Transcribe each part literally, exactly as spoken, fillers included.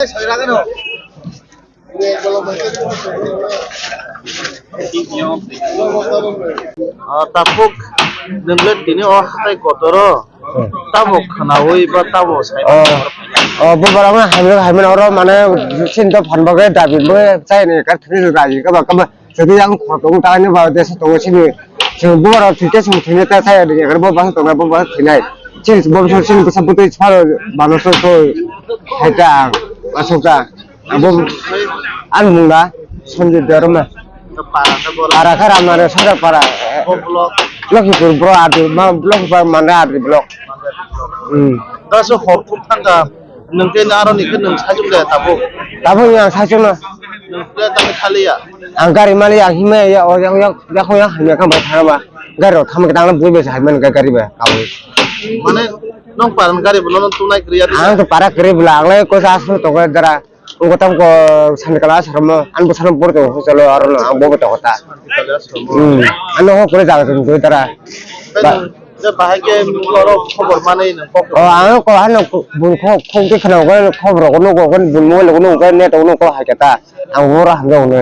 Ah, tabuk nwng le tini o hatai kotoro tamo khwnaui ba tamo sai. Oh, oh, bo borok no hamya, hamya oro mane sini to phan bagwi dabi bagwi chai ni kar thani raji kaba kaba jadi yang khorok tong ta ni ba desa tongo sini sini bo borok thike sini thini ta chai ni kar bo basa tongo bo basa thinai sini bo basa sini basa butui saro bano so so hai ta asok ta. Abo ani mung da Sanjay Debbarma. Para khe Ramnare Sodar para. Lokhipur bro adi ma Lokhipur Mandra adi block. Hmm. Da so hor thum thangka nwng khe aro ni khe nwng sajung de tabuk. Tabuk yang sajung no. Nwng khe tang khaliya. Ang gari mali ang himai ya o yang yang yang yang hamya kha bai thangba. Gari rok thangma khe tang bui bai hai man gari ba. Mane nong paran gari bo nono tunai kriya. Ang to para kri bula ang lai ko sa su to dara. Ang kotam ko sani kala asromo, ang bwsano borok tongo hostel o, aro no ang bo tongo ta. Hmm. Ano ho kore jaga tongo dui tara. Ba- Je bahai ke oro khobor manwi nang kok. O, ang ko hano bun kho khong ke khna ko khobor ko no ko bun mo lo no ko net no ko hai kata. Ang bora hamjak no.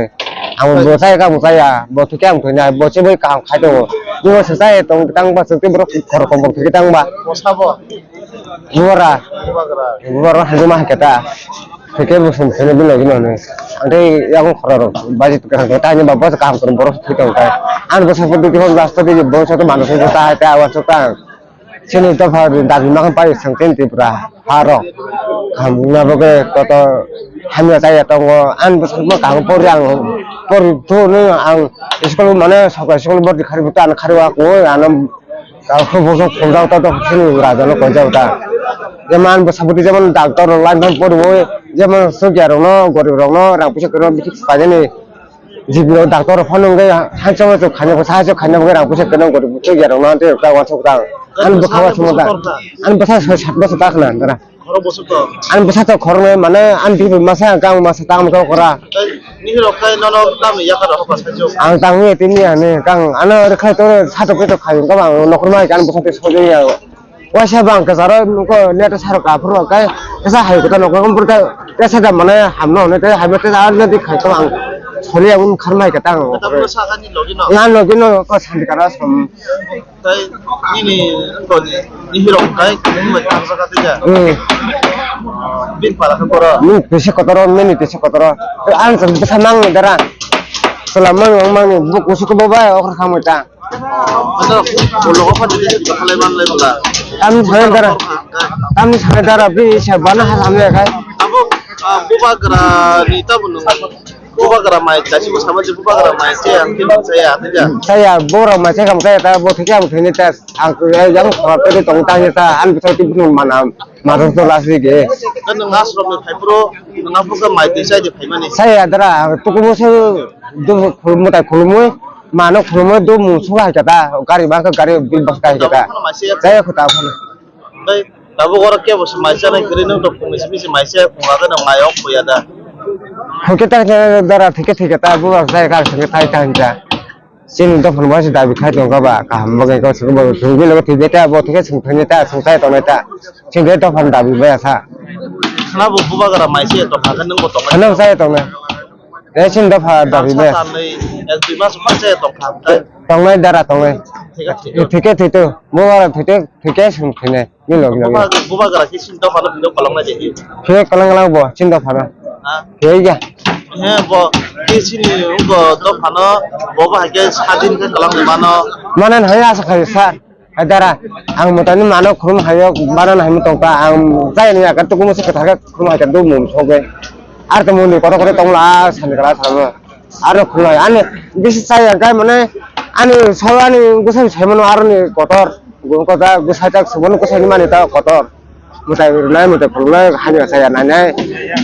Ang bo sai ka bo sai ya, bo thike ang thoi na, bo se boi kaham khai tongo. Bo se sai tong tang ba se borok khor khobor thike tang ba. Bo sabo. Bora. Bubagra. Bora hajuma hai kata. Theke bo sum thene bilo gino ne. Ang tei yakung khorok rok baji kwrang khe tani ba bosa kaham kwrwng borok thwi tong khe. Ang bosa photo twi hwn last twi bo sa to mano sa ta ta awa sa ta. Chini to pha dabi ma pai sang ten Tripura ha rok. Ham na bo ke koto hamya ta ya tongo. Ang bosa ma kaham pori ang pori to ne ang school mane sokra school bor khari buta khari wa ko ano Tao khe bosong khumjak ta, tao khe chini raja no koijak ta. Jemon bwsa bwtwi jemon doctor rok line line poriwi, jemon sogya rok no, gorib rok no rang puisa kwrwi no bithi khlainani. G P rok doctor rok phano wngwi hancha uansuk khaina, bwsa hancha khaina bagwi rang puisa kwrwi no gorib sogya rok no tei rok ta uansuk ta. Ani bwkha uansukma ta. Ani bwsa soi sat bosor ta khna dara. Khorok bosok to. Ani bwsa to khoroknwi mane ani bini masa ang kang masa tang kang kora. Tei nihirok khai nono tamni yakar rok hoka saichuk. Ang tangwi tini ani kang ano rwkhlai to satok khe to khai kang ang nokhorma hai khe ani bwsa tei sojoni ya. Waisa bang kwcharo nuko net sarok aphuru kai kasa hai kota nokho umbrwk kasa da mane hamno hone tei hamno tei arno di khai kang ang soli ang kharmai khe tang. Tamno sakani logi no. Nga logi no ko sandi kara som. Tai nini toni nihirok kai kunu mai tang saka tija. Hmm. Bin para khe koro. Min pisa kotoro, mini pisa kotoro. Ang sa bisa mang ni dara. Sala mang mang mang ni bu kusu ko boba okra khamoi ta. Ada logo pa tija kita khalai man lai bala. Tam sana dara. Tam sana dara bi sa bana ha samne kai. Abo bubagra ni tabunu. Bubagra mai, kaisa bo sama je bubagra mai, che ang khe nung chaya, tei ja. Chaya, bubagra mai, che kam chaya, ta, bo thike ang thwini ta, ang, yang khorok tei tong ta, ta, ang bwsai tei bwsai mana, ma to to last week e. Ta nung asrom ni phai phuru, nung aphuru khe mai twi chai de phaimani. Chaya, dara, tukumu se, du, khulumwi tai khulumwi, mano khulumwi, du mung suka hai kata, gari bangkha, gari bil bangkha hai kata. Chaya khuta phano. Tei tabuk oro kebo se mai chanai kwrwi, nwng to phungni simi se mai chaya, phung agwi nwng mai ok phuya da. Hwnkhe ta khe dara thike thike ta bubar chai kha hwnkhe tai ta hwnkha. Chini dophani bo se dabi khai tongkha ba kaham bagwi kok swk bo thwngwi logo thwibeta bo thike swng thwngwi ta swng chai tongnai ta. Chini dophani dabi baya sa. Khna bo bubagra mai se tongkha khe nwng bo tongkha. Khna bo chai tongnai. Tei chini dopha dabi baya. Tanwi ek dui mas phar chaya tongkha. Tongnai dara tongnai. Thike thike. Thike thike to bubagra thike thike swng thwinai. Ni logi logi. Bubagra, bubagra khe chini dophano phino koloknai de. Phino kolok kolok bo chini dophano. Ha? Phiyai ya. He bo khe chini wngko dophano bo bo hai khe sadin khe koloknai mano. Mano hai asa khai sir. Hai dara ang motani mano khulum hayo bana hai tongka ang chai ni aka tukumu se kwthar khe khulum hai khe dum mum sogwi. Ar to muni kotor kotor tongla sani kala sama. Aro khulai ani bisi chaya kai mane ani sawani gusai saimano aroni kotor. Gun kota gusai tak sabon gusai ni mani ta kotor. Mutai rwnai mutai khulunai hani chaya nainai.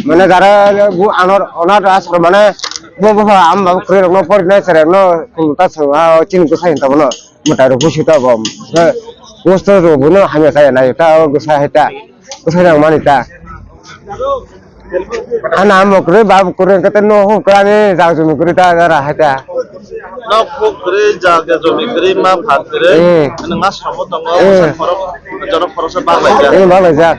Mane jara bu anor onar asor mane bu bu am babu kre rokno porinai sere no khulta sung a chini gusai hinta bono. Mutai rok busi ta bom. Gusto rok bono hani chaya nai ta gusai hai ta. Gusai nang mani ta. Ana amo kwrwi, bab kwrwi, kete no hu kwrani, jak jumi kwrwi ta, jara hai ta. No hu kwrwi, jak jumi kwrwi, ma phat kwrwi. Eh. Ano nga sobo tongo, eh, khorok, jorok khoroksa bak laijak. Eh, bak laijak.